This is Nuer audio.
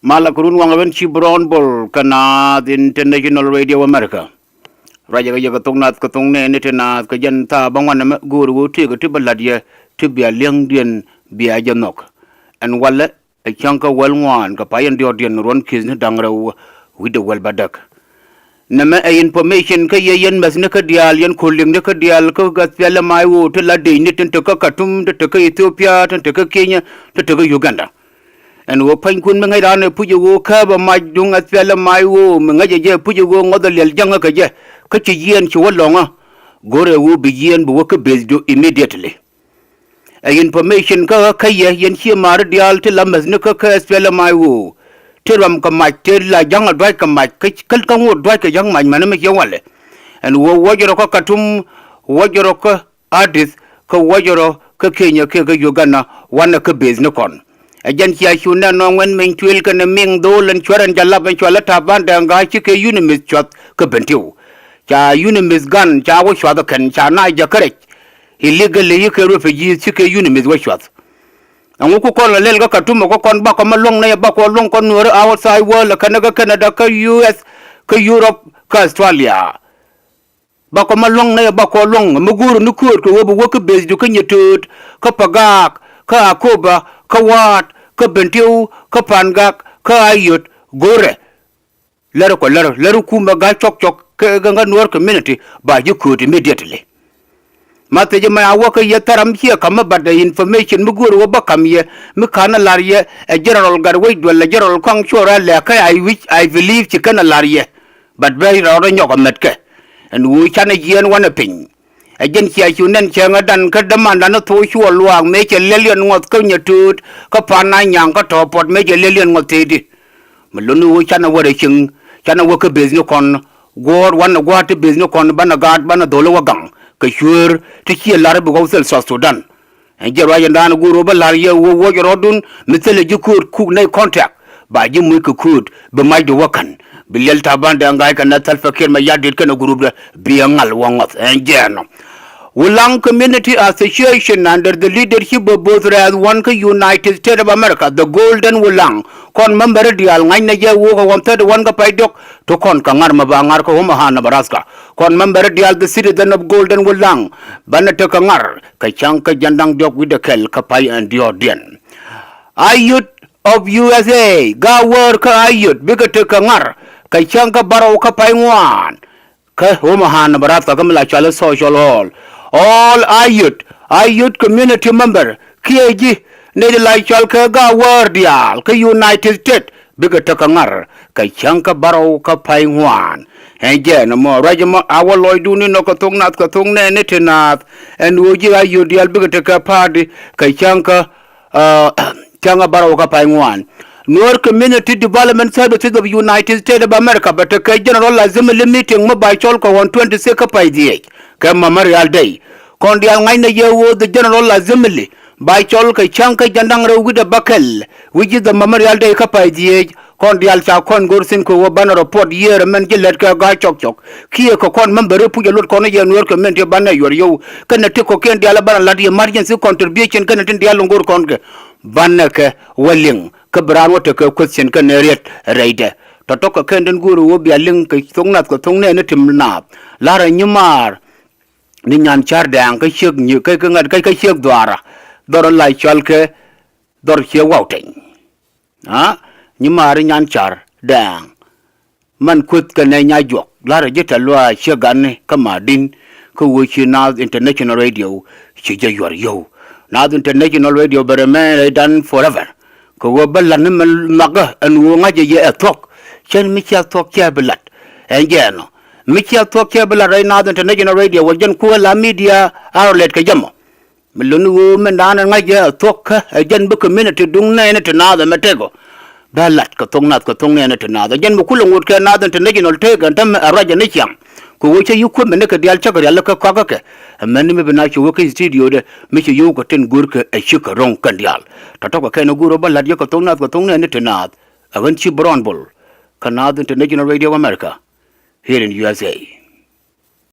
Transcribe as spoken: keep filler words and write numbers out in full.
Malɛ kɛ run waŋ ɛ ben ci Brown Bol kä Naath International Radio America. Ruacɛ kɛ yɛ kɛ thok nath kɛ thok nɛɛni ti naath kɛ jɛn thaap bä ŋuan ɛmɛ go̱o̱r ɣöö tëëkɛ ti bä la̱t yɛ ti bia li̱eŋdiɛn bia jɛ nhɔk. Ɛn walɛ ɛ cäŋ kä wäl ŋuan kɛ pay ɛn diɔ̱ɔ̱kdiɛn ruɔ̱n ki̱thni da̱ŋ rɛw wi̱cdɛ wäl bädäk. Nɛmɛ ɛ information kä yɛ yɛn mɛthni kä diaal yɛn ko̱li̱kni kä diaal kä gat pialɛ may ɣöö ti la dec ni tin te kä Katum, tin te kä Ethiopia, tin te kä Kenya, tin te kä Uganda. Ɛn ɣöö pua̱nykun mi ŋäc raan ɛ puc ɛ ɣöö kääpɛ mac duŋ ɛ thiɛl ɛ mac ɣöö mi ŋäcɛ jɛ ɛ puc ɛ ɣöö ŋɔth ɛ liɛl jäŋä kɛ jɛ kä ci yiɛɛn ci wä lɔ̱ŋä. Go̱rɛ ɣöö bi yiɛɛn bi wä kä beth du immediately. Ɛ information kä ɣä kä yɛ yɛn cië ma̱a̱ri diaal ti la mäthni kä kä ɛ thiɛl ɛ mac ɣöö ti ruam kɛ mac ti la jäŋä dua̱c kɛ mac kä kä ŋot dua̱c kɛ jäŋ mac mɛn mi ciɛ walɛ. Ɛn ɣöö wäc rɔ kä Katum, wäc rɔ kä Addis, kä wäc rɔ kä Kenya kiɛ kä Uganda wanɛ kä beth ni kɔn. Ɛ jɛn cia cu nɛn nɔ ŋuɛn meny tuël kɛnɛ miŋ dho̱o̱l ɛn cuɛr ɛn jalap ɛn cualä Taban Dɛŋ Gai cikɛ UNMISS cuath kä Bentiu. Ca UNMISS gan ca wä cuath ɛ kɛn ca nac jɛ kärɛc. Illegally yikɛ refugees cikɛ UNMISS wä cuath. Ɛŋu ku kɔn lɛ lɛl kä Katum ɛ kä kɔn bakɔ ma luäŋ nɛy ɛ bakɔ luäŋ kɔn nuääri outside world ɛ kɛnɛ kä Canada kä U S kä Europe kä Australia. Bakɔ ma luäŋ nɛy ɛ bakɔ luäŋ mi go̱o̱rä ni kööt kɛ ɣöö bi wä kä beth du kä Nyatööt, kä Pagak, kä Akoba, kä Waat, kä Bentiu, kä Pangak, kä Ayot. Go̱o̱rɛ lär kɔ lär lär kumɛ ga̱ cɔk cɔk kɛ kä Nuäär community ba ji̱ kööt immediately. Ma thiec mɛ a wä kä yɛ thäram ciɛ ka̱m mi bat ɛ information mi go̱o̱rä ɣöö bä ka̱m yɛ mi ka̱n ɛ la̱r yɛ ɛ General Gatwec Duel ɛ General Kɔaŋ Cuɔr ɛ lɛ̈k kä I wish I believe ci kɛn ɛ la̱r yɛ. But bɛ rɔɔdɛ nyɔk amätkɛ. Ɛn ɣöö canɛ jiɛɛn wanɛ piny. Ɛ jɛn cia cu nɛn cäŋädan kä dämandan ni thok cuɔ luaak mëë cɛ liɛl yɛn ŋɔth kä Nyatööt kä Pan Anyaŋ kä tɔ̱ puɔt mëë cɛ liɛl yɛn ŋɔth tëëdi. Mi luni ɣöö canɛ wä rɛ cieŋ, canɛ wä kä beth ni kɔn. Guɔ̱ɔ̱r wanɛ gua̱a̱r ti beth ni kɔn banɛ gaat banɛ dho̱l wä gaŋ kɛ cuëër ti ciɛ la̱r bi gɔw thil South Sudan. Ɛn jɛ ruac ɛn da̱a̱n go̱o̱r ɣöö bä la̱r yɛ ɣöö wuɔc rɔ̱dun mi thilɛ ji̱ kööt kuk nɛy contact. Ba ji̱ muc kɛ kööt bi macdu wä ka̱n bi liɛl Taban Dɛŋ Gai kɛnɛ Salva Kiir Mayardit kɛnɛ group dɛ bi ɛ ŋal wä ŋɔth ɛn jɛ ɛnɔ. Wulaŋ Community Association under the leadership of both rɛɛth one kä United States of America, the Golden Wulaŋ. Kɔn member diaal ŋa̱cnɛ jɛ wok ɛ one thirty one kä pay diɔ̱k ti kɔn kɛ ŋa̱r mɛ ba ŋa̱r kä Omaha, Nebraska. Kɔn member diaal the citizen of Golden Wulaŋ banɛ tekɛ ŋa̱r kɛ cäŋ kä jiɛn da̱ŋ diɔ̱k wi̱cdɛ kɛl kä pay ɛn diɔ̱ɔ̱kdiɛn. Ayot of U S A, Gaawäär kä Ayot bikɛ tekɛ ŋa̱r kɛ cäŋ kä bärɔw kä pay ŋuan kä Omaha, Nebraska kä mi la cɔal i̱ Social Hall. All Ayot, Ayot community member kiɛ ji̱ nɛy ti la cɔal kɛ Gaawäär diaal kä United States bikɛ tekɛ ŋa̱r kɛ cäŋ kä bärɔw kä pay ŋuan. Ɛn jɛ ɛn ɛmɔ ruac ɛmɔ a wä lɔcdun inɔ kɛ thok nath kɛ thok nɛɛni ti naath. Ɛn ɣöö ji̱ Ayot diaal bikɛ tekɛ party kɛ cäŋ kä cäŋ kä bärɔw kä pay ŋuan. Nuer Community Development Services of United States of America bɛ tekɛ General Assembly meeting mi ba cɔl kɛ on twenty six kä pay dhiec kɛ Memorial Day. Kɔn diaal ŋa̱cnɛ yɛ ɣöö the General Assembly ba cɔl kɛ cäŋ kä jiɛn da̱ŋ rɛw wi̱cdɛ bäkɛl, which is the Memorial Day kä pay dhiec. Kɔn diaal ca kɔn go̱r thi̱n kɛ ɣöö banɛ report yiëër ɛmɛn ji̱ lät kɛ ga̱a̱c cɔk cɔk kiɛ kɛ kɔn member i̱ puc ɛ luɔt kɔn i̱ yɛ Nuer Community banɛ yuɔr yio̱w kɛnɛ ti kɔ̱kiɛn diaal ɛ banɛ la̱t emergency contribution kɛnɛ tin diaal in go̱r kɔn kɛ banɛ kɛ wä liŋ kä bi raan wä tekɛ question kɛnɛ riet rɛydɛ. Tɔ̱tɔ̱ kɛ kɛn den go̱o̱r ɣöö bia liŋ kɛ thok nath kɛ thok nɛɛni tim naath. La̱rä nyimaar ni nyan ca̱r dɛ̈ɛ̈ŋ kä ciek nyi kä kä ŋa̱t kä kä ciek dhuaarä. Dhɔr in la cɔal kɛ dhɔr ciek waw teny. A nyimaar ni nyan ca̱r dɛ̈ɛ̈ŋ. Man kueth kɛ nɛy nya juɔk la̱rä ji̱ tɛ̈th luaac ciek gatni kä Madin. Kä ɣöö ci Naath International Radio ci jɛ yuɔr yio̱w. Naath International Radio bɛ remain rɛydan forever. Kɛ ɣöö bä la̱t ni mɛ makä ɛn ɣöö ŋa̱cä yɛ ɛ thuɔ̱k. Cän mi cia thuɔ̱k cia bi la̱t ɛn jɛ ɛnɔ. Mi cia thuɔ̱k cia bi la̱t rɛy Naath International Radio wä jɛn kuäär la media a rɔ lɛt kɛ jɛ mɔ. Mi luni ɣöö mindan ɛn ŋa̱cä ɛ thuɔ̱k kä ɛ jɛn bi community duŋ nɛɛni ti naath ɛmɛ tëkɔ. Bä la̱t kɛ thok nath kɛ thok nɛɛni ti naath ɛ jɛn mi kulɛ ŋot kɛ Naath International tëëk ɛn tämɛ ɛ ruacɛ ni ciaŋ. Kɛ ɣöö cä yi kuämɛ ni kɛ diaal cäkɛ rial lä kä kɔakä kɛ. Ɛmɛn ni mi bi na ci wä kä studio dɛ mi ci yio̱w kɛ tin go̱o̱rkɛ ɛ cikɛ ro̱ŋ kɛn diaal. Tɔ̱tɔ̱ kɛ kɛn ɛ go̱o̱r ɔ bä la̱t yɛ kɛ thok nath kɛ thok nɛɛni ti naath. Ɛ ɣän ci Brown Bol kɛ Naath International Radio of America here in U S A.